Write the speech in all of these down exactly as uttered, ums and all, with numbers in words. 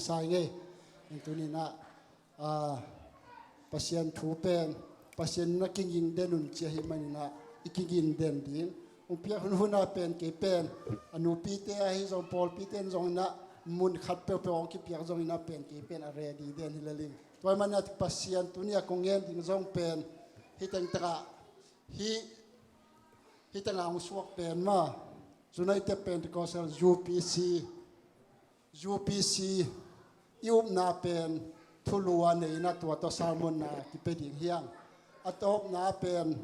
sa ing ei. Eng tuninah, ah, Pasian thu pen, Pasian na kiging den un ci ahih maninah, i kiging den ding. Hong piak hunhunah pen kei pen, a nupite ahi zong, pawlpite in zonginah, mun khat peuhpeuh hong kipiak zonginah pen, kei pen a ready den hi leling. Tua ahih maninah Pasian tuni a kong ngen ding zong pen, hih tengtakah, hih, hih tengah hong suak pen mah, United Pentecostal, U P C, U P C, i upna pen thulu a nei inah tua tawh sermon na kipia ding hi hang. A tawpna pen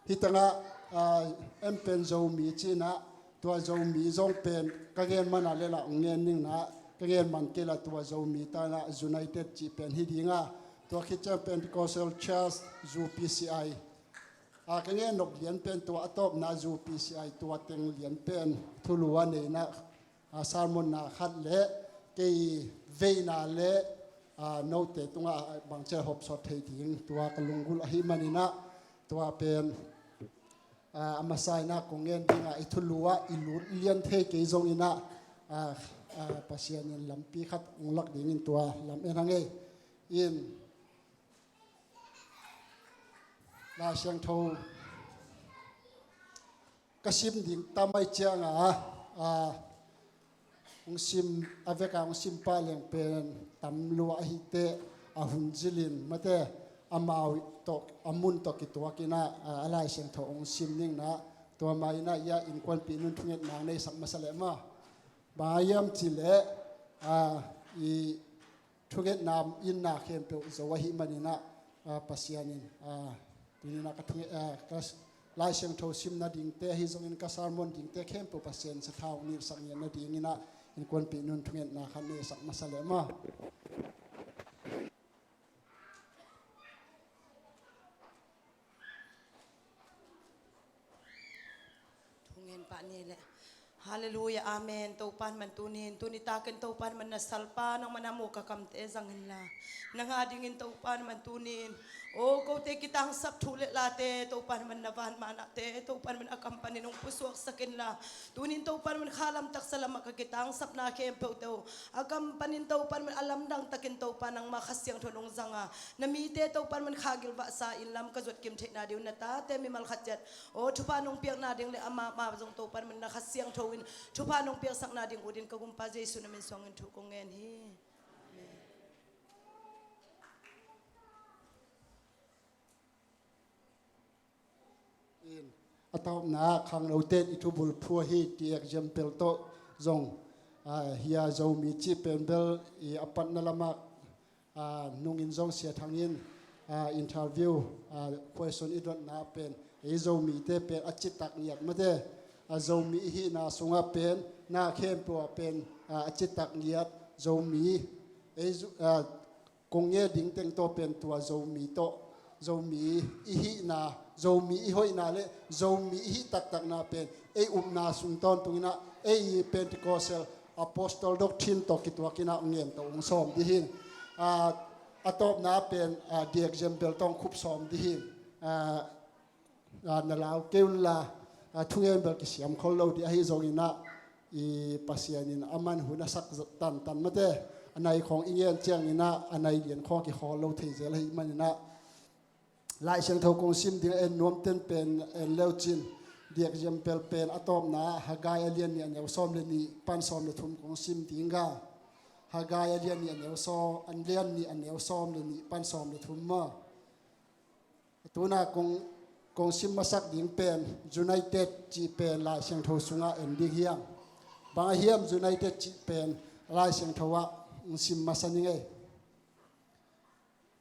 hih tengah, ah, en pen Zomi ci inah, tua Zomi zong pen ka ngen man a lel ah hong ngen ning inah, ka ngen man kei la tua Zomi ta inah United cih pen hi ding a, tua khit ciang Pentecostal Church, U P C I. Ah, ka ngen nop lian pen tua a tawpna U P C I tua teng lian pen thulu a nei inah, ah, sermon na khat le kei veina le, ah, note tungah bangci a hopsawt thei ding tua ka lunggulh ahih maninah tua pen, ah, a masa inah kong ngen dingah i thulu ah i lut lian thei kei zonginah, ah, ah, Pasian in lampi khat hong lak dingin tua lam en hang ei. In Lai Siangtho ka sim ding tam ahih ciangah, ah, hong sim, a vekah hong sim pah leng pen tam lua ahih teh a hun zilin mate, amau tawh, a mun tawh kituak inah, ah, a Lai Siangtho hong sim ning inah, tua mah inah ia innkuanpih nun thungetna nei sak masa leh maw. Bang hiam cih leh, ah, i thungetna in na khempeuh zo ahih maninah, ah, Pasian in, ah, tuninah ka thunge-, ah, ka Lai Siangtho sim nadingte ahi zongin ka sermon dingte khempeuh Pasian sathau nilhsak ngiat nadinginah innkuanpih nun thungetna khat nei sak masa leh maw. Thungen pah ni le. Halleluia, amen. Topa in man tunin, tuni takin Topa in man na salpa, nangma na mu ka kamte zang inla, nang a dingin Topa in man tunin, o kote kitangsap thu le late Topa in man na van manahte Topa in man a kam panin hong pusuaksak inla, tunin Topa in man khalam taksa lamah ka kitangsapna khempeuhte uh a kam panin Topa in man a lamdang takin Topa nangma Kha Siangtho nong zanga, na mite Topa in man kha gilvahsa in lam ka zuat kim theihna ding uh na tate mimal khat ciat aw thupha nong piakna ding le amah mah zong Topa in man na Kha Siangtho in thupha nong piaksakna ding uh din ka Gumpa Jesu na min suangin thu kong ngen hi. Amen. In, a tawpna khangnote in i thubul phuah hi ti example tawh zong, ah, hia Zomi cih pen bel i a patna lamah, ah, nungin zong Sia Thang in, ah, interview, ah, question i dotna pen ei Zomite pen a citak ngiat mate, ah, Zomi i hihna sungah pen na khempeuh ah pen, ah, a citak ngiat Zomi ei zu-, ah, kong nge ding teng tawh pen tua Zomi tawh, Zomi i hihna, Zomi i hoihna le Zomi i hih taktakna pen ei upna sung tawntunginah ei Pentecostal Apostle Doctrine tawh kituakinah ngen tawh hong sawm dih hi. Ah, a tawpna pen, ah, the example tawh hong khup sawm dih hi. Ah, ah, na lau kei unla, ah, thungen bel kisiam khol lo dih ahi zonginah i Pasian in a man hun a sak tantan mate, a nai khawng i ngen cianginah a nai lian khawng kikhawl lo thei zel ahih maninah Lai Siangtho kong sim ding en nuam ten pen en leucin the example pen a tawpna Haggai a lian nih a neu sawm le nih pan sawm le thum kong sim ding ga. Haggai a lian nih a neu sawm, a lian nih a neu sawm le nih pan sawm le thum maw. Tuna kong, kong sim masak ding pen United cih pen Lai Siangtho sungah en ding hiam? Bang a hiam United cih pen Lai Siangtho ah sim masa ning ei.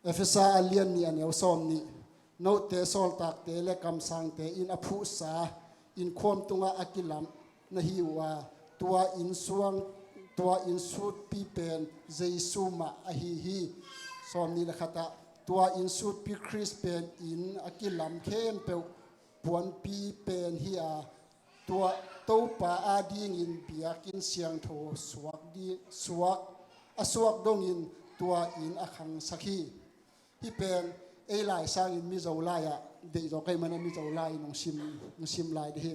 Efesa a lian nih a neu sawm nih. Note sawltakte le kamsangte in a phuhsa in khuam tungah a kilam na hi uh a, tua inn suang, tua inn sutpi pen Jesu mah ahi hi. Sawm nih le khatah, tua inn sutpi Khrist pen in a kilam khempeuh puanpi pen hi a, tua Topa adingin biakinn siangtho suak di, suak, a suak dongin tua in a khangsak hi. Hih pen ei lai sangin Mizo lai-ah deihzaw ka hih manin Mizo lai-in hong sim, hong sim lai dih hi.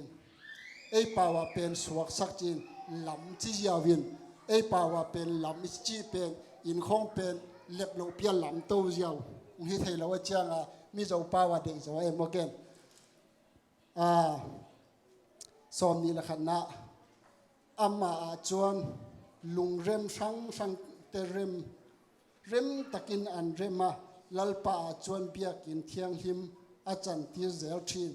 Ei pau ah pen suaksak ci-in lam ci ziau in ei pau a pen lam i cih pen inn khawng pen lek loh pial lam to ziau hong hi thei lo a cianga Mizo pau a deih zaw em maw ken. Sawm nih le khatna, amah ah cuan lungrem hranghrangte rem, rem takin an rem a, Lalpa ah cuan biakinn thianghlim a cantir zel ṭhin.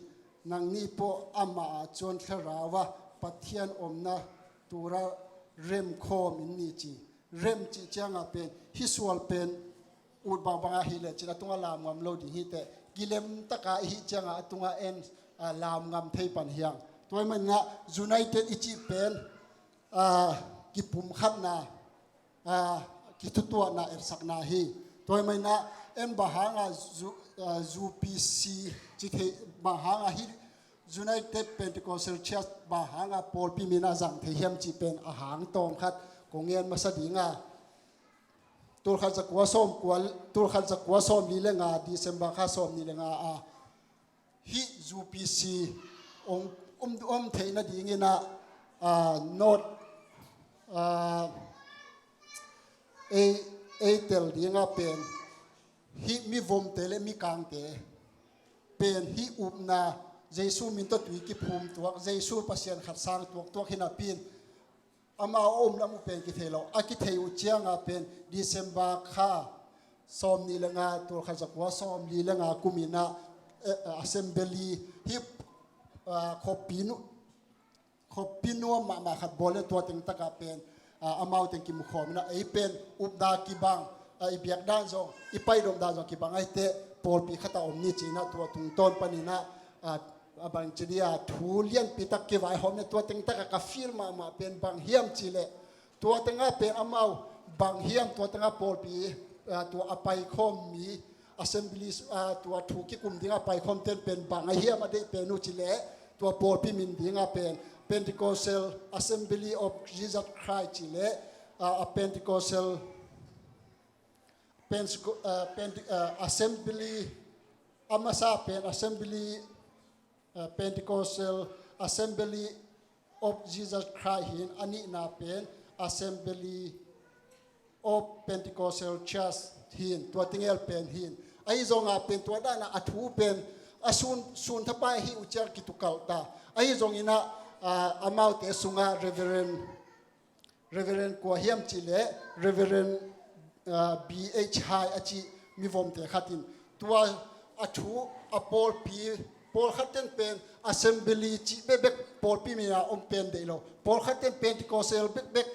Nangni pawh amah ah cuan thlarau a Pathian omna tura rem khawm in ni ci. Rem cih cianga pen hih sual pen ut bangbang ahih leh cin a tungah lam ngam lo ding hi teh, kilem taka i hih cianga a tungah en, a, lam ngam thei pan hiang. Tua ahih maninah United i cih pen, a, kipumkhatna, a, kithutuahna, etsakna hi. Tua ahih maninah en bang hanga zu-, a, U P C ci thei, bang hanga hih United Pentecostal Church bang hanga pawlpi mina zang thei hiam cih pen a hang tawm khat kong ngen masa dinga, tulkhat zakua sawm kua, tulkhat zakua sawm li le nga, December kha sawm nih le nga a hih U P C om, om, om theihna dinginah, a, North, a, ei, ei tel dinga pen hih mivomte le mikangte pen hih upna, Jesu min tawh tui kiphum tuak, Jesu Pasian khat sang tuaktuak hi napi-in amau a om lam uh pen kithei lo. A kithei uh cianga pen December kha sawm nih le nga, tulkhat zakua sawm li le nga kuminah, eh, assembly hih, a, khuapi nu, khuapi nuam mahmah khat bawl le tua teng takah pen, a, amau teng kimukhawm inah ei pen upna kibang, a, i biak dan zong, i paidom dan zong kibang ahih teh pawlpi khatah om ni cinah tua tungtawn paninah, a, a bang ci dia thu lianpi tak kivaihawm le tua teng takah ka feel mahmah pen bang hiam cih leh tua tengah pen amau bang hiam, tua tengah pawlpi, a, tua a paikhawm mi, assembly, a, tua thu kikum dinga paikhawm ten pen bang a hiam a deih pen uh cih leh tua pawlpi min dinga pen Pentecostal Assembly of Jesus Christ cih leh, a, a Pentecostal, Penteco-, a, Pente-, a, Assembly, a masa pen Assembly, a, Pentecostal Assembly of Jesus Christ hin, a nihna pen Assembly of Pentecostal Church hin, tua tingel pen hin. Ahi zonga pen tua dana a thu pen a sun, sun thapai hi uh ciang kitukalh ta. Ahi zongina, a, amaute sunga Reverend, Reverend kua hiam cih leh Reverend, a, B H Hyde a cih mivomte khatin tua a thu a pawlpi, pawlkhat ten pen assembly cih bekbek pawlpi mina om pen deih lo. Pawlkhat ten Pentecostal bekbek,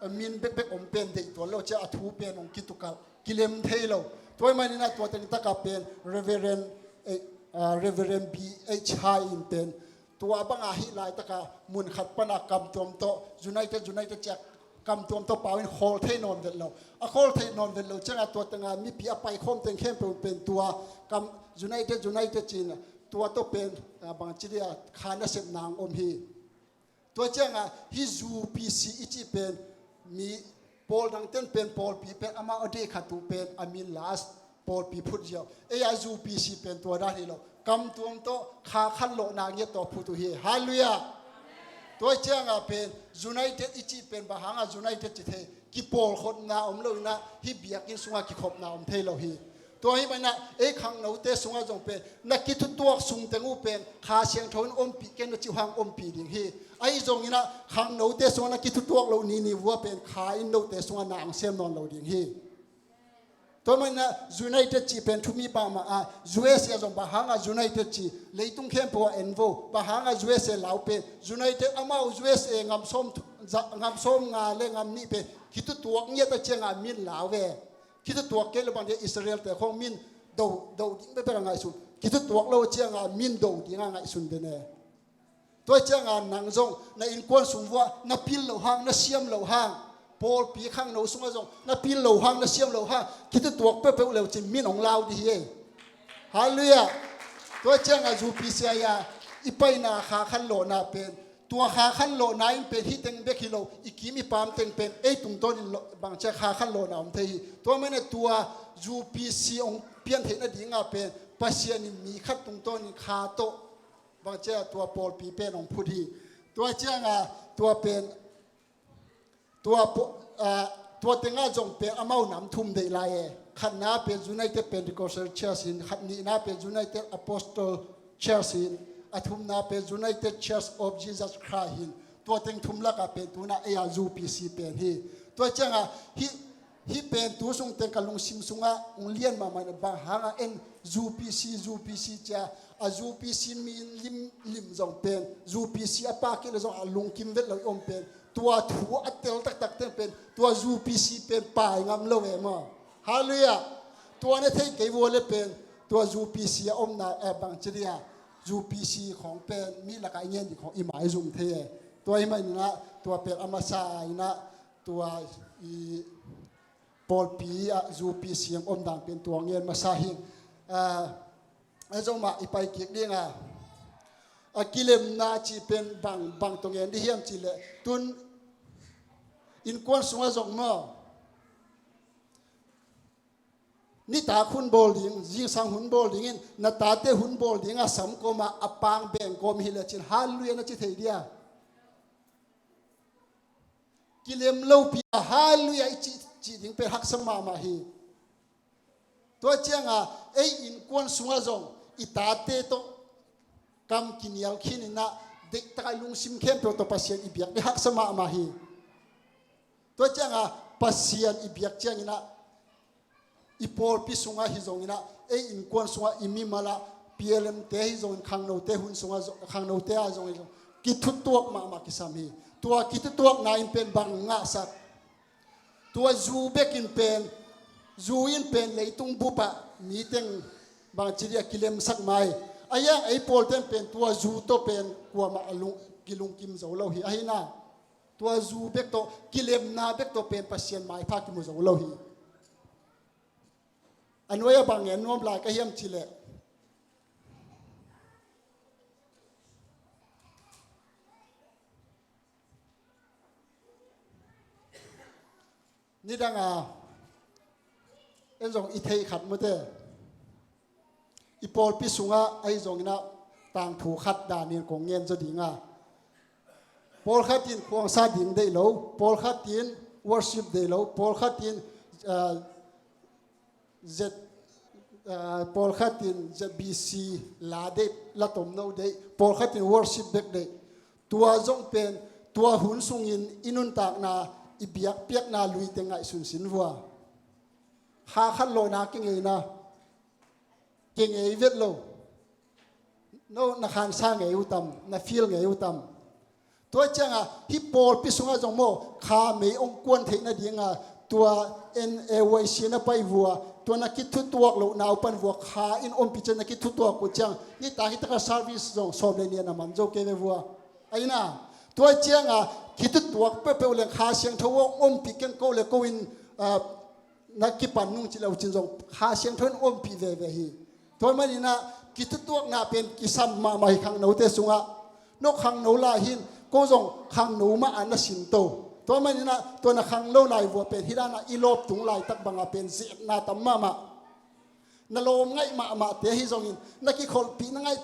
a, min bekbek om pen deih tuan lo cia a thu pen hong kitukalh, kilem thei lo. Tua ahih maninah tua teng takah pen Reverend, eh, a, Reverend B H Hyde in pen tua banga hih laitaka mun khat pana kamtuam tawh United, United ciak kamtuam tawh pau in khawl thei nawn vet lo. A khawl thei nawn vet lo cianga tua tanga mipi a paikhawm teng khempeuh pen tua kam United, United cina tua tawh pen, a, bang ci dia kha nasepna hong om hi. Tua cianga hih U P C i cih pen mi pawl dang ten pen pawlpi pen amau a deih khat uh pen a min last pawlpi phut ziau. Ei a U P C pen tua dan hi lo. Kamtuam tawh kha khanlawhna ngiat tawh phut uh hi. Halleluiah. Tua cianga pen United i cih pen bang hanga United ci thei, kipawlkhopna om lo inah hih biakinn sunga kikhopna om thei lo hi. Tua ahih maninah ei khangnote sungah zong pen na kithutuak sungteng uh pen Kha Siangtho in ompih ken na cih uh hang ompih ding hi. Ahi zonginah khangnote sungah na kithutuak loh nini vua pen Kha in note sungah na hong sem nawn lo ding hi. Tua maninah United cih pen thumi mahmah a, U S A zong bang hanga United cih, leitung khempeuh ah en vo, bang hanga U S A lau pen United, amau U S A ngam sawm, ngam sawm nga le ngam nih pen kithutuak ngiat a cianga min lau ve. Kithutuak kei le bang dia Israel te khawng min do, do ding bekbek a ngaihsun. Kithutuak lo cianga min do dinga ngaihsun den e. Tua cianga nang zong na innkuan sung vuah na pil loh hang, na siam loh hang, pawlpi khangno sungah zong na pil loh hang, na siam loh hang, kithutuak peuhpeuh leucin min hong lau dih hi e. Halleluiah. Tua cianga U P C a i paina kha khanlawhna pen, tua kha khanlawhna in pen hih teng bek hi lo, i kim i pam teng pen ei tungtawnin bangcia kha khanlawhna om thei hi. Tua manin tua U P C hong pian theihna dinga pen Pasian in mi khat tungtawnin kha tawh bangcia tua pawlpi pen hong phut hi. Tua cianga tua pen, tua paw-, Ah, tua tengah zong pen amau nam thum deih lai e. Khatna pen United Pentecostal Church hi in, khat nihna pen United Apostle Church hi in, a thumna pen United Church of Jesus Christ hi in. Tua teng thum lakah pen tuna ei a U P C pen hi. Tua ciangah hih, hih pen tu sung teng ka lungsim sungah ung lian mahmah in, bang hangah en U P C, U P C cia, a U P C mi in lim, lim zong pen U P C a pah kei le zong a lungkim vet lo i om pen. Tua thu a tel taktak teng pen tua U P C pen pai ngam lo e maw. Halleluiah. Tua na thei kei vua le pen tua U P C a omna, eh, bang ci dia, U P C khawng pen mi lakah i ngen ding khawng i maizum thei e. Tua hi mah inah tua pen a masa inah tua i pawlpi ah U P C a om dan pen tua ngen masa hi. Ah, a zong mah i pai kik ding a, a kilemna cih pen bang, bang tawh ngen dih hiam cih leh tun innkuan sungah zong maw, nitak hun bawl ding, zingsang hun bawl dingin, na tate hun bawl ding a sam kawmah a pang beng kawm hi lecin halleluiah na ci thei dia. Kilem lopi a halleluiah i cih, cih ding pen haksa mahmah hi. Tua ciangah ei innkuan sungah zong i tate tawh kam kinial khin inah deihtak a i lungsim khempeuh tawh Pasian i biak ding haksa mahmah hi. Tua ciangah Pasian i biak cianginah i pawlpi sungah hi zonginah ei innkuan sungah i mimalah P L M te hi zongin khangnote hun sungah zong, khangnote a zong hi zong kithutuak mahmah kisam hi. Tua kithutuakna in pen bang ngahsak? Tua zu bekin pen, zu in pen leitung bupah mi teng bangci dia kilemsak mai. A iang ei pawlten pen tua zu tawh pen kuamah a lung, kilungkim zo lo hi. Ahina tua zu bek tawh, kilemna bek tawh pen Pasian maipha kimu zo lo hi. A nuai a bang ngen nuam lai ka hiam cih leh, nidang a en zong i theih khat mute, i pawlpi sungah ahi zonginah tangthu khat danin kong ngen zaw dinga, pawlkhat in khuangsa ding deih lo, pawlkhat in worship deih lo, pawlkhat in, ah, Z, ah, pawlkhat in Z B C la deih, la tomno deih, pawlkhat in worship bek deih. Tua zong pen tua hun sungin i nuntakna, i biakpiakna luite ngaihsun sin vua. Kha khat lawhna kingeina, kingei vet lo. No na khansa ngei uh tam, na feel ngei uh tam? Tua ciangah hih pawlpi sungah zong maw, kha mei hong kuan theih nadinga tua N A Y C na pai vua, tua na kithutuak lohna uh pan vua kha in ompih ciang na kithutuak uh ciang, nitak hitakah service zong sawm le nih a na man zo kei ve vua. Aina tua ciangah kithutuak peuhpeuh leng Kha Siangtho hong ompih keng ko le ko in, ah, na kipan nung ci lo cin zong Kha Siangtho in ompih veve hi. Tua maninah kithutuakna pen kisam mahmah hi khangnote sungah. No khangno lai hin ko zong khangno mah a na sinto. Tua maninah tua na khangno lai vua pen hih danah i lawp tung laitak bangah pen zetna tam mahmah. Na lawm ngaih mahmahte ahi zongin na kikholhpih na ngaih,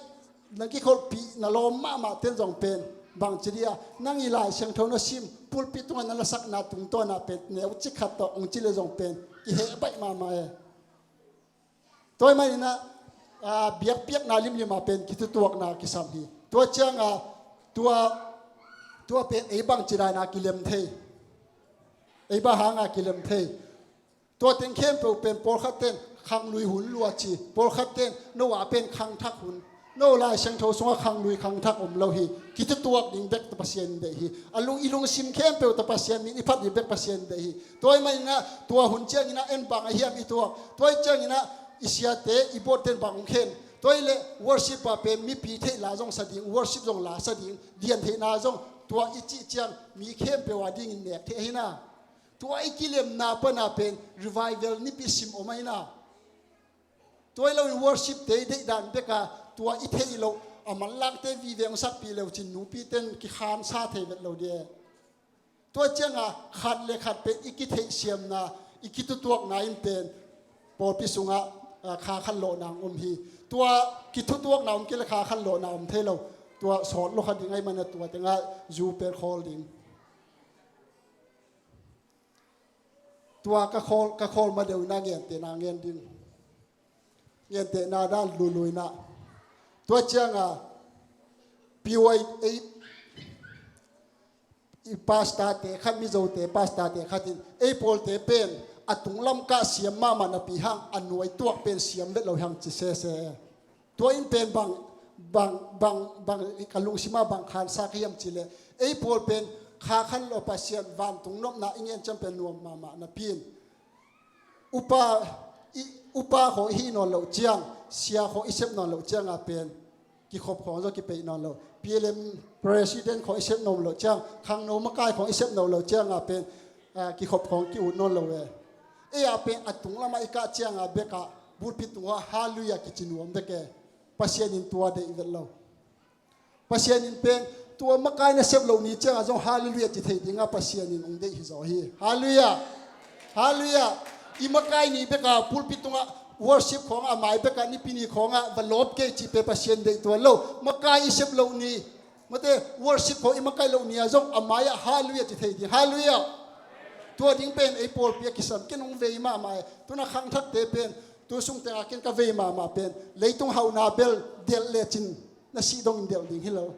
na kikholhpih na lawm mahmahte zong pen bangci dia, nang i Lai Siangtho na sim, pulpit tungah na lasakna tungtawnah pen neucik khat tawh hong ci le zong pen i heh baih mahmah e. Tua hi maninah, ah, biakpiakna limlimah pen kithutuakna kisam hi. Tua ciangah tua, tua pen ei bangci daina kilem thei, ei bang hanga kilem thei? Tua teng khempeuh pen pawlkhat ten khanglui hun lua ci, pawlkhat ten no ah pen khangthak hun. No Lai Siangtho sungah khanglui khangthak om lo hi. Kithutuak ding bek tawh Pasian deih hi. A lung, i lungsim khempeuh tawh Pasian min i phat ding bek Pasian deih hi. Tua hi maninah tua hun cianginah en bang a hiam i tuak? Tua hi cianginah i siate, i buatte in bang hong khen? Tua hi leh worship ah pen mipi theih la zong sa ding, worship zong la sa ding, dian theihna zong tua i cih ciang mi khempeuh a dingin nek theih ahina. Tua i kilemna pana pen revival nipi sim om ahina. Tua hi loin worship te i deih dan beka tua i theih loh a manlangte vive hong sakpih leucin nupi ten kikhansa thei vet lo dia. Tua cianga khat le khat pen i kitheihsiamna, i kithutuakna in pen pawlpi sungah, ah, kha khat lawhna hong om hi. Tua kithutuakna om kei le kha khat lawhna om thei lo. Tua sawt lo kha ding ahi mana tua tengah zu pen khawl ding. Tua ka khawl, ka khawl ma deuh ina gentehna gen ding. Gentehna dan luluina. Tua cianga P Y A i pastor te khat, Mizo te pastor te khat in ei pawlte pen a tunglam kah siam mahmah napi hang a nuai tuak pen siam vet lo hang ci sese. Tua in pen bang, bang, bang, bang ka lungsima bang khansa ka hiam cileh, ei pawl pen kha khan lo Pasian vantung nopna i ngen ciang pen nuam mahmah napi in upa, i, upa khawng i hih nawn loh ciang, sia khawng i sep nawn loh cianga pen kikhop khawng zaw kipeih nawn lo, P L M president khawng i sep nawn loh ciang, khangno makai khawng i sep nawn loh cianga pen, ah, kikhop khawng ki-ut nawn lo e. Ei a pen a tunglamah i kah cianga bekah pulpit tungah halleluiah kici nuam bek e. Pasian in tua deih vet lo. Pasian in pen tua makai na sep loh ni cianga zong halleluiah ci thei dinga Pasian in ong deih hi zaw hi. Halleluiah. Halleluiah. I makai ni beka pulpit tungah worship khawngah a mai beka nipi ni khawngah va lawp kei cih pen Pasian deih tuan lo. Makai i sep loh ni, mate, worship khawng i makai loh ni a zong a mai-ah halleluiah ci thei ding. Halleluiah. Tua ding pen ei pawlpi a kisam ken ong vei mahmah e. Tuna khangthakte pen tu sung tengah ken ka vei mahmah pen leitung hauhna bel delh lecin na sih dongin delh ding hi lo.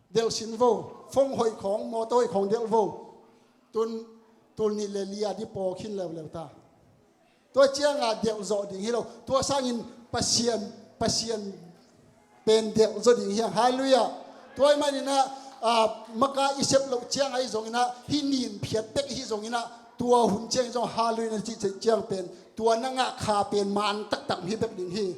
Delh sin vo, phone hoih khawng, mawtaw hoih khawng delh vo. Tun tul nih le li a di paw khin leuleu ta. Tua cianga delh zawh ding hi lo. Tua sangin Pasian, Pasian pen delh zaw ding hi hang. Halleluiah. Tua ahih maninah, ah, maka i sep loh ciang ahi zonginah, hih nin phiat bek hi zonginah, tua hun ciang zong halleluiah na cih ciang pen tua na ngah kha pen man taktak hi bek ding hi.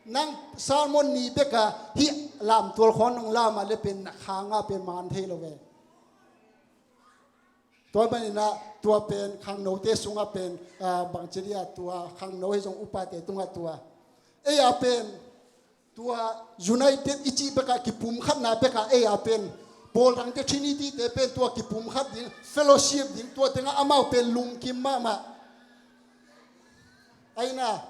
Nang sermon ni beka hih lamtual khawng nong lamah le pen na khangah pen man thei lo ve. Tua maninah tua pen khangnote sungah pen, ah, bangci dia tua khangno hi zong upate tungah tua. Ei a pen tua united i cih bekah kipumkhatna bekah ei a pen pawldangte Trinity te pen tua kipumkhat ding, fellowship ding, tua tengah amau pen lungkim mahmah. Aina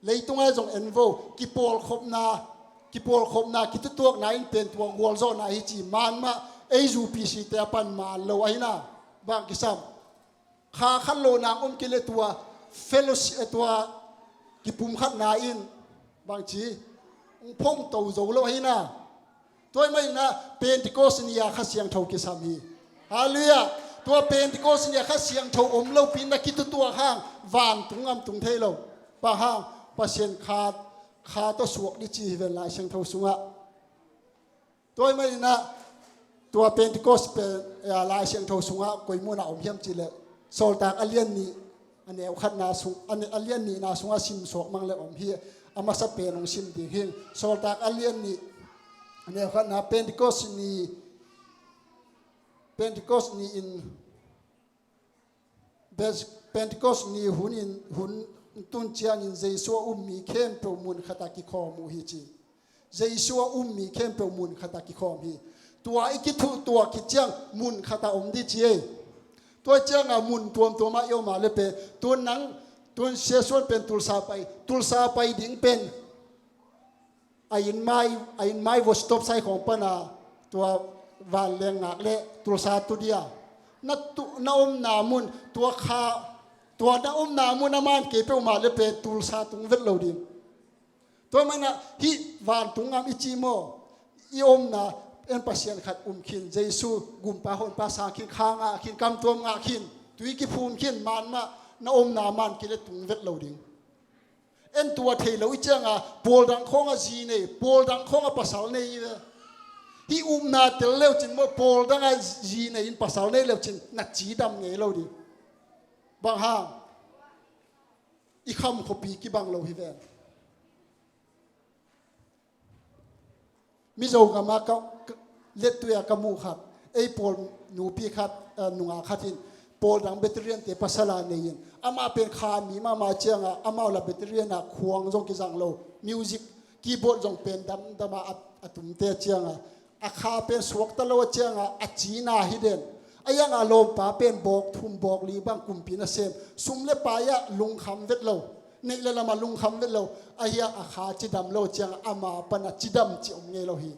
leitungah zong en vo, kipawlkhopna, kipawlkhopna, kitutuakna in pen tua gualzawhna hi ci, man mah, ei U P C te a pan man lo ahina, bang kisam. Kha khat lo nang om kile tua, fellowship, tua kipumkhatna in, bangci, ong phong to zo lo ahina. Tua ahih maninah Pentecost ni-a Kha Siangtho kisam hi. Halleluiah. Tua Pentecost ni-a Kha Siangtho om lopi na kitutuak hang vantung ngam tung thei lo. Bang hang Pasian kha, kha tawh suak dih ci hi ven Lai Siangtho sungah. Tua ahih maninah tua Pentecost pen, eh, Lai Siangtho sungah koi munah om hiam cileh Sawltak a lian nih a neu khatna sung, a ne-, a lian nihna sungah sim suak mang le om hi. A masa pen hong sim ding hi. Sawltak a lian nih a neu khatna Pentecost ni, Pentecost ni in, Pentecost ni hun in, hun tun ciangin Jesu a um mi khempeuh mun khatah kikhawm uh hi ci. Jesu a um mi khempeuh mun khatah kikhawm hi. Tua i kithuhtuak khit ciang mun khatah om dih ci ei. Tua cianga mun tuamtuamah i om a le pen tun nang, tun Siasuan pen Tulsa pai, Tulsa pai ding pen a inn mai, a inn mai vawstop sai khawng pana tua vanleng ngak le Tulsa tu dia. Na tu, na omna mun tua kha, tua na omna mun a man kei peuhmah le pen Tulsa tung vet lo ding. Tua manah hih vantung ngam i ci maw? I omna en Pasian khat um khin, Jesu gumpa honpa sang khin, kha ngah khin, kamtuam ngah khin, tui kiphum khin, man mah na omna man kile tung vet lo ding. En tua thei lo i cianga pawldang khawngah zi nei, pawldang khawngah pasal nei i ve. Hih upna tel leucin maw, pawldangah zi nei in pasal nei leucin na cidam ngei lo ding. Bang hang? I kham khuapi kibang lo hi ven. Mizo gama ka, ka, lettui-a ka muh khat, ei pawl nupi khat, eh, nungak khat in, pawl dang Presbyterian te pasal a nei in, amah pen kha mi mahmah cianga, amau la Presbyterian a khuang zong kizang lo, music, keyboard zong pen damdama a, a tumte cianga, a kha pen suakta lo a cianga, a cina hi den. A ianga lawmpa pen bawk thum bawk li bang kumpi nasem, sum le pai-ah lungkham vet lo, neih le lamah lungkham vet lo, a hia a kha cidam lo cianga ama pana cidam ci om ngei lo hi.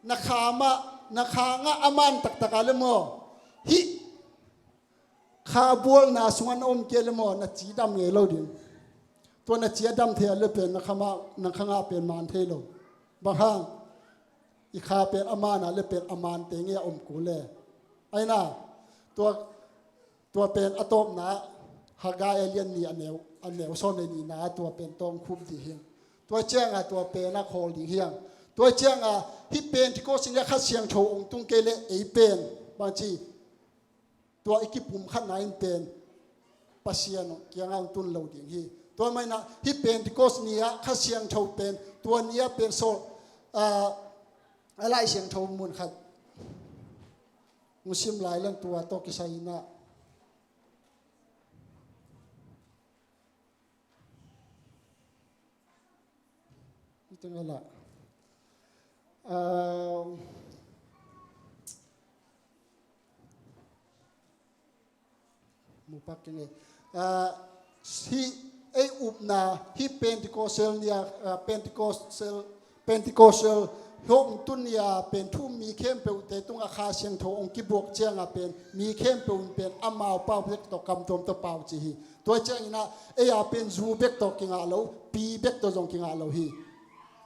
Na kha mah, na kha ngah a man taktak a le maw? Hih kha bualna sungah na om kei le maw, na ci dam ngei lo ding. Tua na ci a dam thei a le pen na kha ngah, na kha ngah pen man thei lo. Bang hang, i kha pen a man a le pen a man te ngei a om kul le. Aina, tua, tua pen a tawpna, Haggai a lian nih a neu, a neu sawm le nihna tua pen tawng khup dih hiang. Tua ciangah tua pen a khawl ding hiang. Tua ciangah hih Pentecost ni a Kha Siangtho ong tung kei le ei pen, bang ci, tua i kipumkhatna in pen Pasian kiangah ong tun lo ding hi. Tua maninah hih Pentecost ni-ah Kha Siangtho pen, tua ni-ah pen sawl, ah, a Lai Siangtho mun khat hong sim lai leng tua tawh kisai inah. Tingala. Um, mupak kenge. Uh, hih ei upna, hih Pentecostal nia, uh, Pentecostal, Pentecostal hong tun nia pen thu mi khempeuhte tungah Kha Siangtho hong kibuak ciangah pen mi khempeuh in pen amau pau bek tawh kamtuam tawh pau ci hi. Tua cianginah ei a pen zu bek tawh kingah lo, pi bek tawh zong kingah lo hi.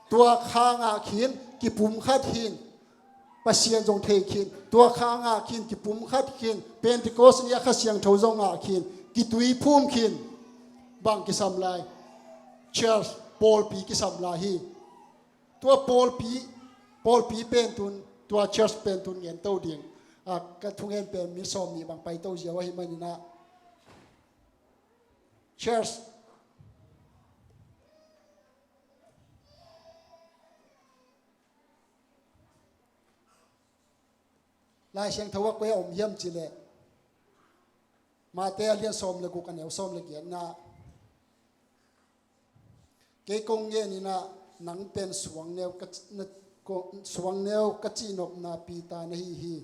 Tua kha ngah khin, kipumkhat khin, Pasian zong thei khin. Tua kha ngah khin, kipumkhat khin, Pentecost ni a Kha Siangtho zong ngah khin, kituiphum khin. Bang kisam lai? Church, pawlpi kisam lai hi. Tua pawlpi, pawlpi pen tun, tua church pen tun ngen to ding. A, ka thungen pen mi sawm nih bang pai to ziau ahi maninah. Church. Lai Siangtho ah koi a om hiam cileh, Mate a lian sawm le guk a neu sawm le giatna. Kei kong ngeninah nang pen suangneu ka, na, ko, suangneu ka cihnopna Peter na hi hi.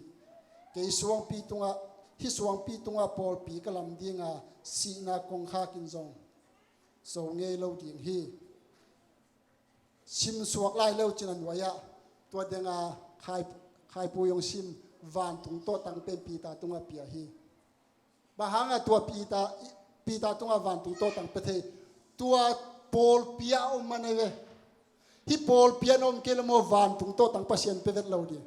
Kei suangpi tungah, hih suangpi tungah pawlpi ka lam dinga sihna kongkhak in zong zo ngei lo ding hi. Sim suak lai leu cin a nuai-ah tua denga khai, khaipui hong sim, vantung tawhtang pen Peter tungah pia hi. Bang hangah tua Peter, Peter tungah vantung tawhtang pia thei? Tua pawlpi ah om man ahi ve. Hih pawlpi ah na om kei le maw, vantung tawhtang Pasian pia vet lo ding.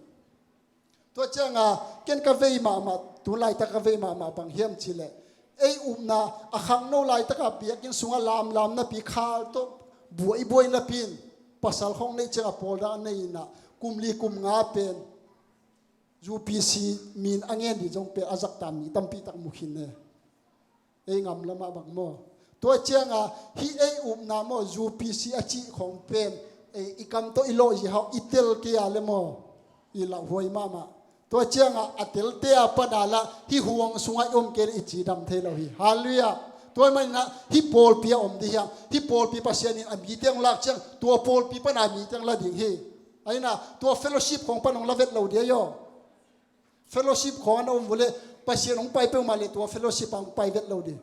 Tua cianga ken ka vei mahmah, tu laitak ka vei mahmah bang hiam cileh, ei upna a khangno laitakah biakinn sungah lamlam napi khal tawh buaibuai napi in pasal khong neih ciangah pawl dang a nei inah kum li kum nga pen U P C min a ngen dih zong pen a zakta mi tampi tak mu khin ne. Ei ngam lamah bang maw? Tua cianga hih ei upna maw, U P C a cih khong pen ei i kam tawh i lawh zia hau i tel kei a le maw, i lauhuai mahmah. Tua cianga a telte a pana lah hih huang sungah i om kei le i cidam thei lo hi. Halleluiah. Tua maninah hih pawlpi a om dih hiam? Hih pawlpi Pasian in a mite hong lak ciang tua pawlpi pana a mite hong la ding hi. Aina tua fellowship khong pan hong la vet lo dih ahi aw. Fellowship khong an a om vule, Pasian hong pai peuhmah le tua fellowship a hong pai vet lo dih.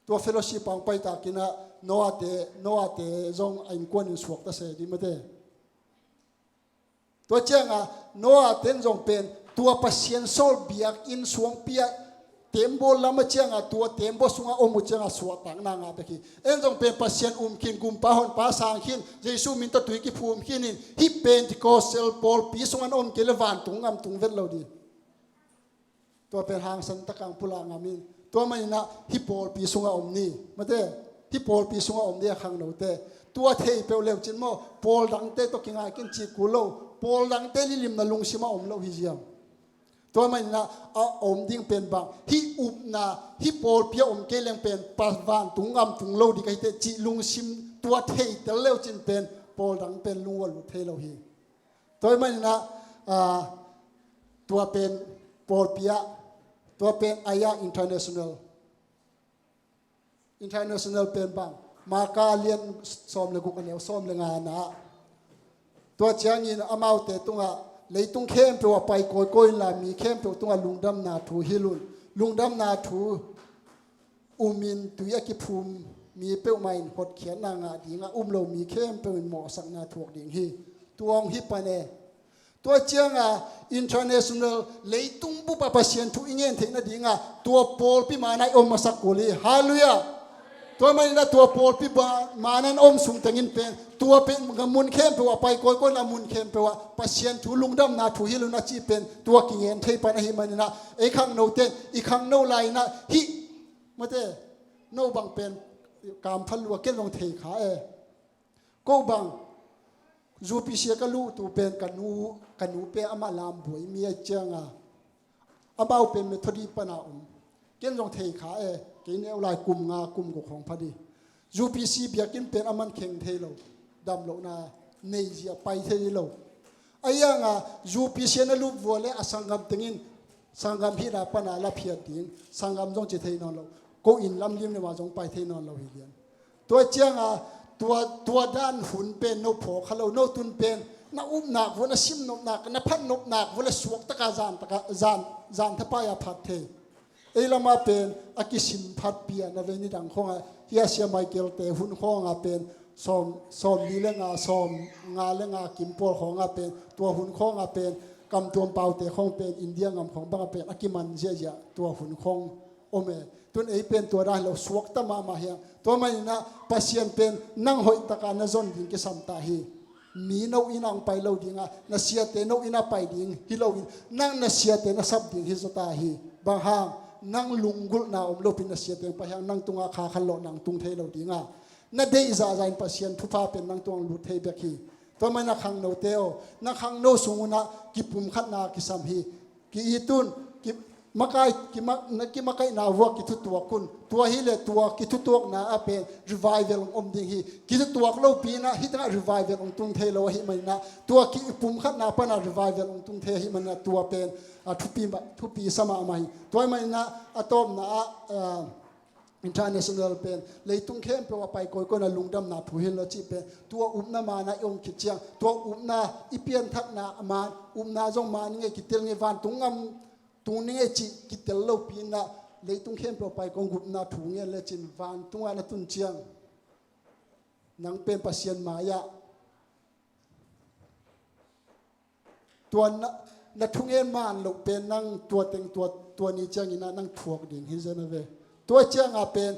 Tua fellowship a hong pai takinah Noah te, Noah te zong a innkuan in suakta se dih mate. Tua cianga Noah ten zong pen tua Pasian sawl biakinn suangpi ah tembaw lam a cianga tua tembaw sungah om uh cianga suahtakna ngah bek hi. En zong pen Pasian um khin, gumpa honpa sang khin, Jesu min tawh tui kiphum khin in hih Pentecostal pawlpi sungah na om kei le vantung ngam tung vet lo dih. Tua pen hangsan takang pulak ngam in. Tua maninah hih pawlpi sungah om ni. Mate, hih pawlpi sungah om ni a khangnote. Tua thei peuh leucin maw, pawl dangte tawh kingai kin cih kul lo. Pawl dangte lilimna lungsimah om lo hi ziam. Tua maninah a om ding pen bang, hih upna, hih pawlpi a om kei leng pen pa vantung ngam tung lo dih ka hite cih lungsim tua theitel leucin pen pawl dang pen lungua lut thei lo hi. Tua maninah, ah, tua pen pawlpi ah, tua pen ayah international. International pen bang, Marka lian sawm le guk a neu sawm le nga na. Tua ciangin amaute tungah leitung khempeuh a pai kawikawi inla mi khempeuh tungah lungdamna thu hilh un. Lungdamna thu umin tui a kiphum mi peuhmah in hotkhiatna ngah dingah um lo mi khempeuh in mawhsakna thuak ding hi. Tua hong hi pan e. Tua cianga international leitung bupa Pasian thu i ngen theih nadinga tua pawlpi mana i om masak kul hi. Halleluiah. Tua manina tua pawlpi mana in om sung tengin pen tua pen mun khempeuh ah pai kawikawi na mun khempeuh ah Pasian thu lungdamna thu hi lo na cih pen tua kingen thei pan ahi manina ei khangnote i khangno laina hih mate no bang pen kampha lua ken zong thei kha e. Ko bang U P C ka luhtu pen ka nu ka nu pen amah lambuai mi a cianga amau pen Methodi pana om. Ken zong thei kha e. Kei neu lai kum nga kum guk hong pha di. U P C biakinn pen a man kheng thei lo. Dam lohna nei zia pai thei lo. A ianga U P C na lup vua le a sanggam tengin sanggam hihna pana la phiat ding sanggam zong ci thei nawn lo. Ko in lam lim le ma zong pai thei nawn lo hi lian. Tua cianga tua tua dan hun pen no phawk kha lo no tun pen na upnak vua na sim nopnak na phat nopnak vua le suak taka zan taka zan zan thapai a phat thei. Ei lama pen a kisim phat pia na vei nidang khonga hia sia Michael te hun khonga pen sawm sawm li le nga sawm nga le nga kim pawl khonga pen tua hun khonga pen kam tuam paute khong pen India ngam khong banga pen a kiman ziahziah tua hun khong om e. Tun ei pen tua dan lo suakta mahmah hiang tua manina Pasian pen nang hoih taka na zon ding kisam ta hi. Mi no ina ang pai lo dinga na siate no ina pai ding hi lo in nang na siate na sap ding hi zota hi. Bang hang nang lunggulhna om lopi na siate ang pai hang nang tunga kha khan lo nang tung thei lo dinga na deih zahzah in Pasian thupha pen nang tuang lut thei bek hi. Tua mai na khangnote aw na khangno sunguna kipumkhatna kisam hi. Ki itun ki makai ki mak na ki makaihna vua kithutuak kun tua hi le tua kithutuakna a pen revival ong om ding hi. Kithutuak lo pina hi tanga revival ong tung thei lo ahi mai na tua ki pumkhatna pana revival ong tung thei ahi mai na tua pen a thupi ma thupi sama mai tua mai na a tawmna a international pen leitung khempeuh a pai kawikawi na lungdamna thu hi lo cih pen tua upna mana i ong khit ciang tua upna i pianthakna a man upna zong man i ngei kitel ngei vantung ngam tung ni ngei cih kitel lopi na leitung khempeuh pai kong gupna thu ngen le cin vantung ah na tun ciang nang pen Pasian mai-ah tua na, na thungen man loh pen nang tua teng tua, tua ni ciangin ah nang thuak ding hi zen a ve. Tua cianga pen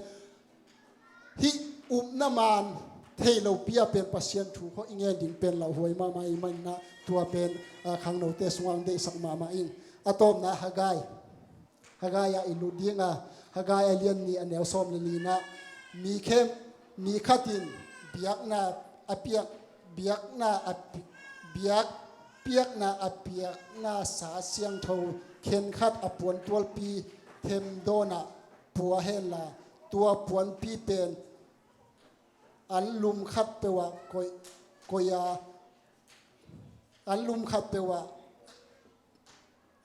hih upna man thei lopi a pen Pasian thu khawh i ngen ding pen lauhuai mahmah i manna tua pen khangnote sungah ang deihsak mahmah in a tawpna Hagai. Hagai ah i lut dinga Hagai a lian ni a neu sawm le nina mi khem mi khatin biakna a piak biakna a biak piakna a piakna sa siangtho khenkhat a puantualpi themdawnah pua henla tua puanpi pen an lum khat peuhah koih koih a an lum khat peuhah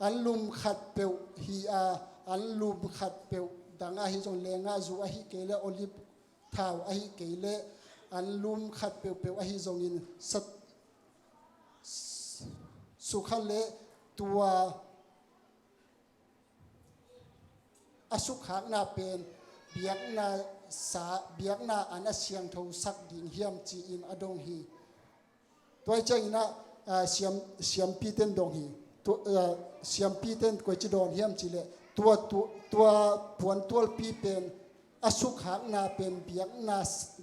an lum khat peuh hi a an lum khat peuh dang ahi zong lengah zu ahi kei le olive thau ahi kei le an lum khat peuhpeuh ahi zongin sat sukha le tua a sukhakna pen biakna sa biakna an a siangtho sak ding hiam ci-in a dong hi. Tua hi ciangin ah siam siampiten dong hi. Siampiten koici dawn hiam cileh tua tua puantualpi pen a sukhakna pen biakna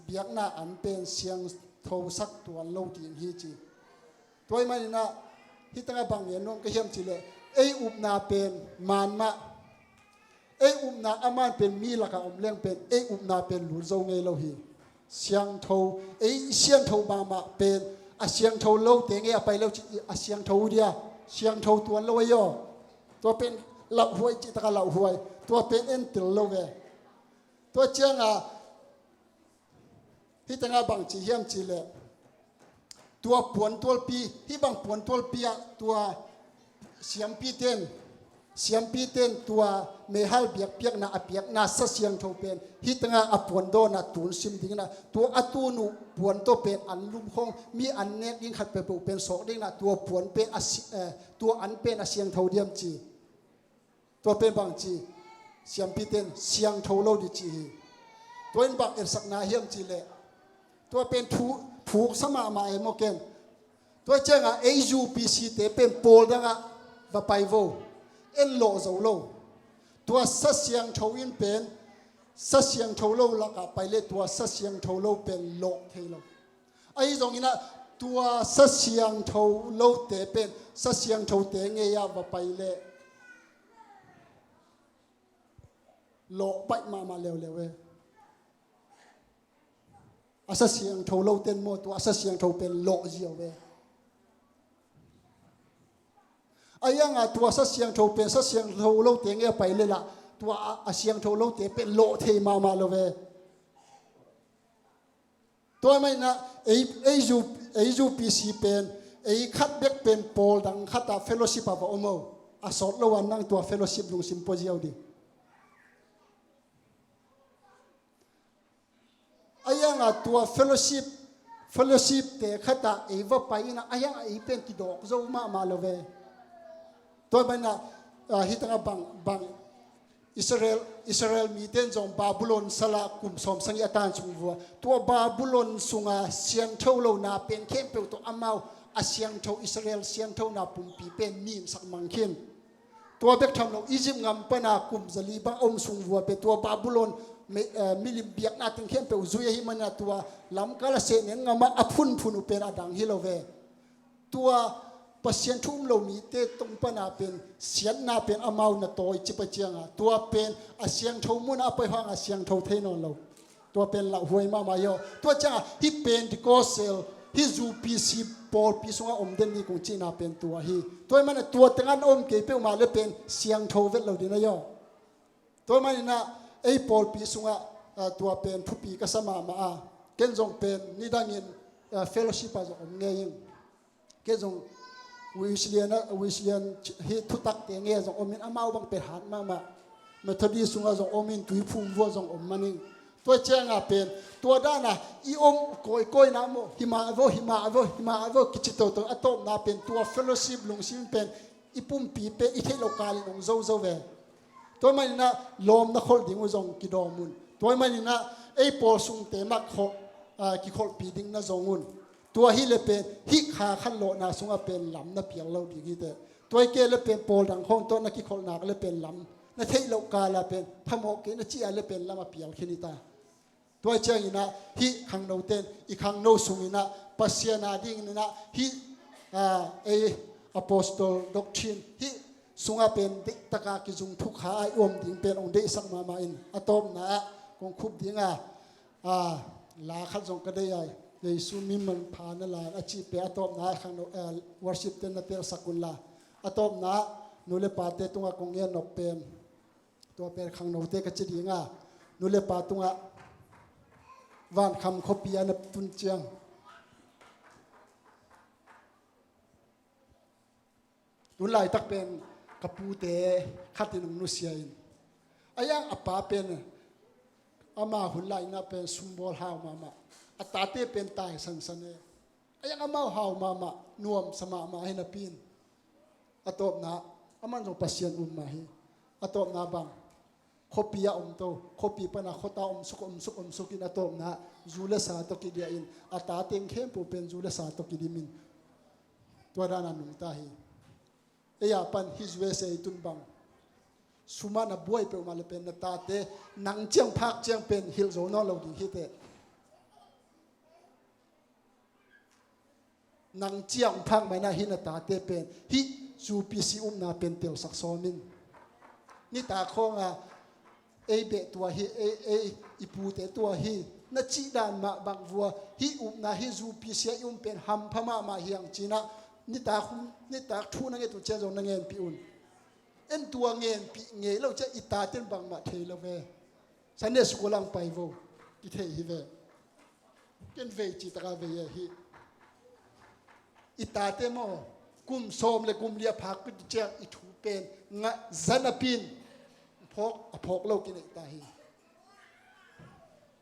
biakna an pen siangtho sak tuan lo ding hi ci. Tua hi maninah hitangah bang ngen nuam ka hiam cileh ei upna pen manmah ei upna a man pen mi lakah om leng pen ei upna pen lut zo ngei lo hi. Siangtho ei siangtho mahmah pen a siangtho lote ngei a pai lo ci a siangtho uh dia siangtho tuan lo ei aw. Tua pen lauhhuai cih takah lauhhuai tua pen entel lo ve. Tua ciangah hitangah bangci hiam cileh tua puantualpi hih bang puantualpi ah tua siampiten siampiten tua meihal biakpiakna a piakna sa siangtho pen hitangah a puandawna tun sim dinginah tua a tun uh puantaw pen an lumkhong mi an nek ding khat peuhpeuh pen sawk dinginah tua puan pen a tua an pen a siangtho diam ci. Tua pen bangci siampiten siangtho lo di ci hi. Tua in bang etsakna hiam cileh tua pen thuksa mahmah e maw ken. Tua ciangah ei U P C te pen pawl dangah va pai vo. En lawh zo lo. Tua Sa Siangtho in pen Sa Siangtho lo lakah pai leh tua Sa Siangtho lo pen lawh thei lo. Ahi zonginah tua Sa Siangtho lote pen Sa Siangthote ngei-ah va pai leh lawh baih mahmah leuleu e. A Sa Siangtho lote in maw, tua a Sa Siangtho pen lawh ziau e. Ahi hangah tua Sa Siangtho pen Sa Siangtho lote ngei-ah pai leh lah tua a, a siangtho lote pen lawh thei mahmah lo e. Tua maninah ei, ei U, ei U P C pen ei khat bek pen pawl dang khatah fellowship ah va om o. A sawt lo a nang tua fellowship lungsim pua ziau ding. Ahi hangah tua fellowship, fellowship te khatah ei va pai inah ahi hangah ei pen kidawk zo mahmah lo ve. Tua banah, ah, hih tangah bang, bang Israel, Israel mite in zong Babylon salah kum sawm sagih a tan sung vua. Tua Babylon sunga siangtho lo na pen khempeuh tawh amau a siangtho Israel siangtho na pumpi pen ninsak mang khin. Tua bek tham lo, Egypt ngam pana kum zali bang a om sung vua pen tua Babylon mi, eh, milim biakna teng khempeuh zui ahih mana tua lamkal a sehnen ngamah a phunphun uh pen a dang hi lo ve. Tua Pasian thu um lo mite tong pana pen siatna pen amau na tawi cip a cianga tua pen a siangtho muna a pai hanga siangtho thei nawn lo. Tua pen lauhuai mahmah hi aw. Tua ciangah hih Pentecostal, hih U P C pawlpi sungah om den ni kong cihna pen tua hi. Tua ih manah tua tengah na om kei peuhmah le pen siangtho vet lo ding ahi aw. Tua ih maninah ei pawlpi sungah, ah, tua pen thupi ka sa mahmah a. Ken zong pen nidangin, ah, fellowship ah zong om ngei ing. Kei zong Wesleyan, Wesleyan hih thutakte nge zong omin amau bang pet hat mahmah. Methodist sungah zong omin Tuiphum vua zong om maning. Tua cianga pen tua dana i om kawikawina maw himah vo himah vo himah vo kici toto a tawpna pen tua fellowship lungsim pen i pumpi pen i theih lo kalin ong zozo ve. Tua maninah lawmna kholh ding uh zong kidawm un. Tua maninah ei pawl sungte mah kholh, ah, kikholhpi ding na zong un. Tua hi le pen hih kha khat lawhna sungah pen lam na pial lo ding hi teh. Tua hi kei le pen pawl dang khawng tawh na kikholhnak le pen lam na theih loh kala pen phamawh kei na cih a le pen lam a pial khin hi ta. Tua hi cianginah hih khangnote in i khangno sunginah Pasian a dinginah hih, ah, ei apostle doctrine hih sungah pen deihtaka kizung thukha a i om ding pen ong deihsak mahmah in a tawpna ah kong khup dinga, ah, la khat zong ka dei ai. Jesu min manpha na lai a cih pen a tawpna ah khangno, ah, worship ten na telsak unla. A tawpna ah nu le pate tungah kong ngen nop pen tua pen khangnote ka ci dinga nu le pa tungah vankham khuapi a na tun ciang. Tun laitak pen ka pute khatin hong nusia in. A yang a pa pen ama hun laina pen sumbawl hau mahmah. A tate pen tai sansan e. A yang amau hau mahmah nuamsa mahmah hi napi in. A tawpna aman zong Pasian um mah hi. A tawpna bang khuapi a om to khuapi pana khuata omsuk omsuk omsuk in a tawpna zu le sa tawh kidiah in a ta teng khempeuh pen zu le sa tawh kidim in. Tua dana nungta hi. Ei a pan hih U S A i tun bang sumah na buai peuhmah le pen na tate nang ciang phak ciang pen hilh zo nawn lo ding hi teh. Nang ciang phak maina hih na tate pen hih U P C upna pen telsak sawm in. Nitak khawnga ei beh tua hi, ei, ei i pute tua hi na cih dan mah bang vua hih upna hih U P C a i um pen hampha mahmah hiang cinah nitak, nitak thu na nget uh cian zong na ngenpih un. En tua ngenpih ngei lo ciah i taten bangmah thei lo ve. Sunday school ang pai vo kithei hi ve. Ken vei citaka vei e hi. I tate maw kum sawm le kum li a phak pit ciah i thu pen ngah zan a pin phawk a phawk lo kineih ta hi.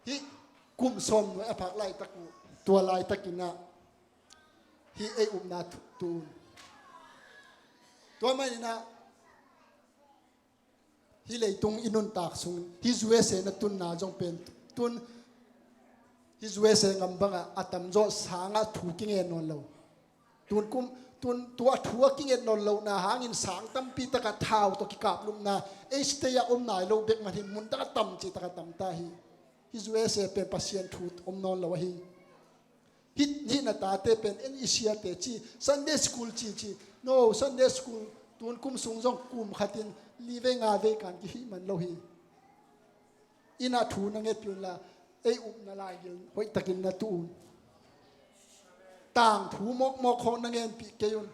Hih kum sawm nuai a phak laitak uh tua laitakinah hih ei upna tu un. Tua maninah hih leitung i nuntak sung hih U S A na tunna zong pen tun hih U S A ngam bangah a tamzaw sangah thu kingen nawn lo. Tun kum, tun tua thu a kinget nawn lohna hangin sang tampi taka thau tawh kikaplumna, ei state ah om nai lo bek man hi, mun taka tam ci taka tam ta hi. Hi U S A pen Pasian thu om nawn lo ahi. Hih, hih na tate pen en i siate ci, Sunday school ci ci. No, Sunday school tun kum sung zong kum khatin li vei nga vei kan kihih man lo hi. Inn ah thu na ngetpih unla, ei upna laigil hoihtakin na tuh un. Tangthu mawkmawk khawng na ngenpih kei un.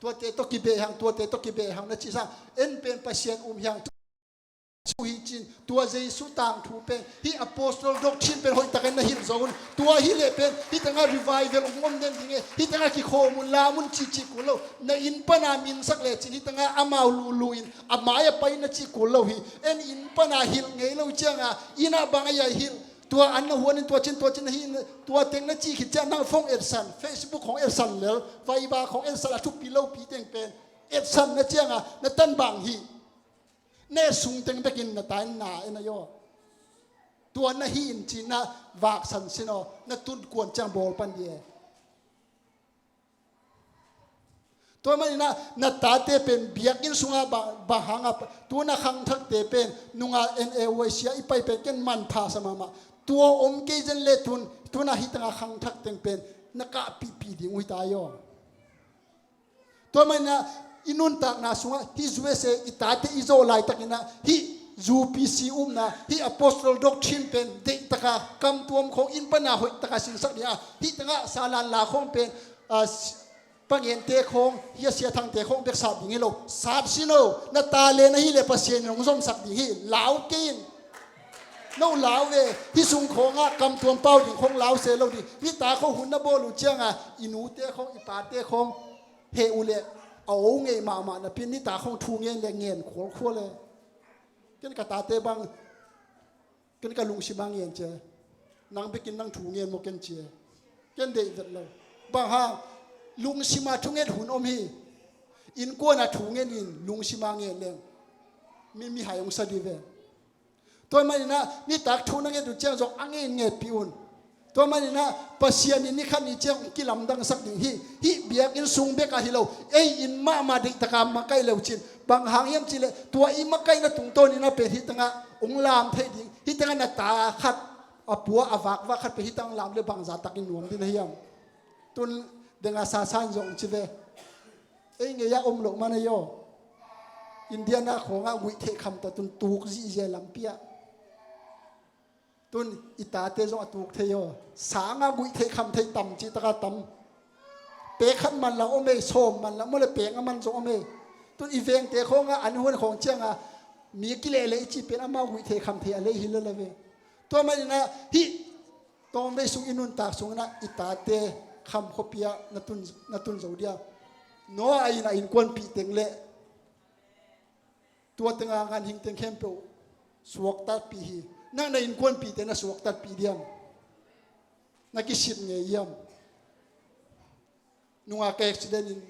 Tuate tawh kibeh hang, tuate tawh kibeh hang na cih sang, en pen Pasian um hiang thu hi cin, tua Jesu tangthu pen hih apostle doctrine pen hoihtakin na hilh zo un. Tua hileh pen hih tangah revival hong om den ding e, hih tangah kikhawm un, lam un cihcih kul lo. Na inn pana minsak lecin hih tangah amau luhluh in a mai a pai na cih kul lo hi. En inn pana hilh ngei lo cianga inn ah bang a yai hilh, tua an na huan in tua cin tua cin ahi in, tua teng na cih khit ciang nang phone etsan, Facebook hong etsan lel, Viber hong etsan, a thupi lopi teng pen etsan na cianga na tan bang hi. Ne sung teng bekin na tain na en a yaw. Tua na hi in ci na vaksan sin aw, na tun kuan ciang bawl pan di e. Tua maninah na tate pen biakinn sungah ba, bang hangah tu na khangthakte pen nunga N A Y C ah i pai pen ken manpha sa mahmah. Tua om kei zen le tun, tunah hitangah khangthak teng pen na kahpihpih ding uh hi ta aw. Tua maninah i nuntakna sungah hih U S A i tate i zawh laitakinah hih U P C upna, hih apostle doctrine pen deihtaka kamtuam khawng inn pana hoihtaka sinsak dingah hih tangah salan la khawng pen, ah, si-, pangente khawng, hih a siathangte khawng bek sap ding hi lo. Sap sin o, na ta le na hih le Pasian in hong zomsak ding hi. Lau kei in. No lau ve, hih sung khawngah kamtuam pau ding khawng lau se lo ding. Hih ta khawng hun na bawl uh ciangah i nute khawng, i pate khawng heh uh leh a o ngei mahmah napi-in, nita khawng thu ngen le ngen khualkhual e. Ken ka tate bang, ken ka lungsim a ngen cia, nang bekin nang thu ngen maw ken cia. Ken deih vet lo. Bang hang, lungsim a thunget hun om hi. Innkuan a thu ngen in lungsim a ngen leng mi, mihai hong sa dih ve. Tua maninah nitak thu na nget uh ciang zong a ngen ngetpih un. Tua maninah Pasian in ni khat ni ciang hong kilamdangsak ding hi. Hih biakinn sung bek ahi lo, ei inn mahmah deihtaka makaih leucin. Bang hang hiam cihleh tua i makaihna tungtawninah pen hih tangah hong lam theih ding. Hih tangah na ta khat a pua a vakvak khat pen hih tangah lam le bangza takin nuam ding na hiam? Tun denga sasan zong ci ve. Ei ngei-ah om loh man ahi aw. Indiana khawngah guih theih kham ta tun tuk zihziah lampi ah. Tun i tate zong a tuk thei aw. Sangah guih theih kham thei tam cih taka tam. Pek khat man la om ei, sawm man la maw le pek a man zong om ei. Tun i vengte khawngah an huan khawng ciangah mi kilehleh i cih pen amau guih theih kham thei a lei hi lala ve. Tua maninah hih tawmvei sung i nuntak sunginah i tate kham khuapi ah na tun, na tun zo dia. Noah in a innkuanpih teng le tua tenga nganhing teng khempeuh suaktatpih hi. Nang na innkuanpih teng na suaktatpih diam? Na kisit ngei hiam? Nunga ka accident in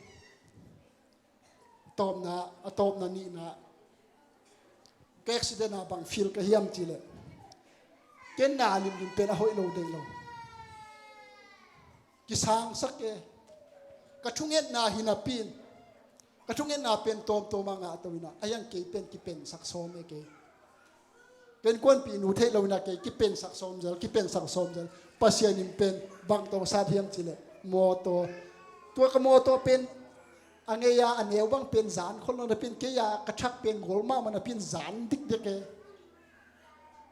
tawpna, a tawpna nihna, ka accident a bang feel ka hiam cihleh ken na limlim pen a hoih lo deih lo. Kisangsak e. Ka thungetna hi napi-in, ka thungetna pen tawmtawm a ngah to inah a hiang kei pen kipensak sawm e kei. Ka innkuanpih nu theih lo inah kei kipensak sawm zel, kipensak sawm zel. Pasian in pen bang tawh sat hiam cihleh mawtaw. Tua ka mawtaw pen a ngei-a a neu bang pen zan khol lo napi-in, kei-a ka thak pen gol mahmah napi-in zan dikdik e.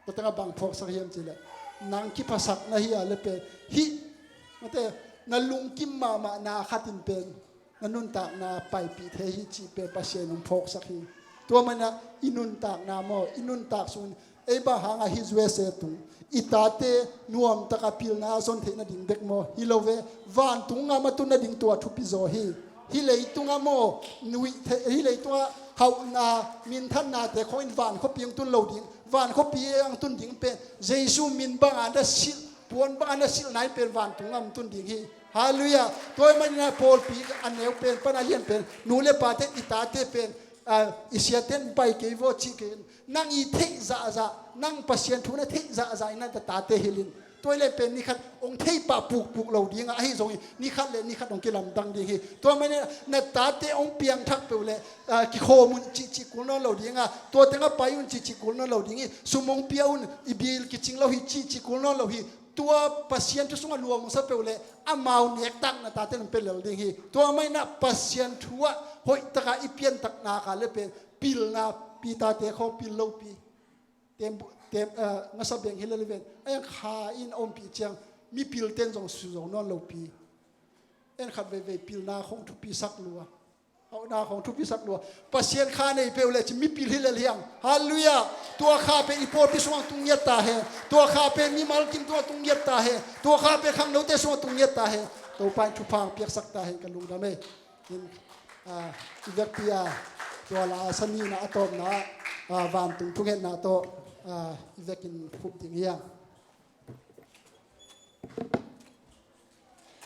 Tua tangah bang phuaksak hiam cihleh nang kiphasak na hi a le pen hih, mate, na lungkim mahmah na khat in pen na nuntakna paipih thei hi cih pen Pasian hong phawksak hi. Tua maninah i nuntakna maw, i nuntak sungin ei bang hangah hih U S A tung, i tate nuamtaka pilna a zon theih nading bek maw? Hi lo ve. Vantung ngam a tun nading tua thupi zaw hi. Hih leitungah maw, nuih thei, hih leitungah hauhna, minthannate khawngin van khuapi hong tun lo ding. Van khuapi hong tun ding pen Jesu min banga na silh, puan banga na silhna in pen vantung ngam tun ding hi. Halleluiah. Tua ahih maninah pawlpi a neu pen pana lian pen nu le pate, i tate pen, ah, i siaten pai kei vaw cih kei in, nang i theih zahzah, nang Pasian thu na theih zahzah inah na tate hilh in. Tua hi leh pen nikhat hong theipah pukpuk lo ding a, ahi zongin nikhat le nikhat hong kilamdang ding hi. Tua manin na tate hong piangthak peuh leh, ah, kikhawm un cihcih kul nawn lo ding a, tua tengah pai un cihcih kul nawn lo ding hi. Sum hong pia un, i bil kicing lo hi cihcih kul nawn lo hi. Tua Pasian thu sungah luang hong sa peuh leh amau nektak na tate in hong pia lel ding hi. Tua manin Pasian thu ah hoihtak a i pianthak nak leh pen pilna, pi tate khawng pil lopi. Tem, tem, eh, ngasa beng hi lel hi ven. A iang kha in a ompih ciang mipil ten zong su zo nawn lopi. En khat veivei pilna khawng thupi sak lua. Hauhna khawng thupi sak lua. Pasian kha nei peuh leh ci mipil hi lel hi hang. Halleluiah. Tua kha pen i pawlpi sungah tung ngiat ta hen. Tua kha pen mimal kim tungah tung ngiat ta hen. Tua kha pen khangnote sungah tung ngiat ta hen. Topa in thupha hong piaksak ta hen, ka lungdam hi. In, ah, i vekpi a, tua la a sanina a tawpna ah, ah, vantung thungetna tawh, ah, i vekin khup ding hi hang.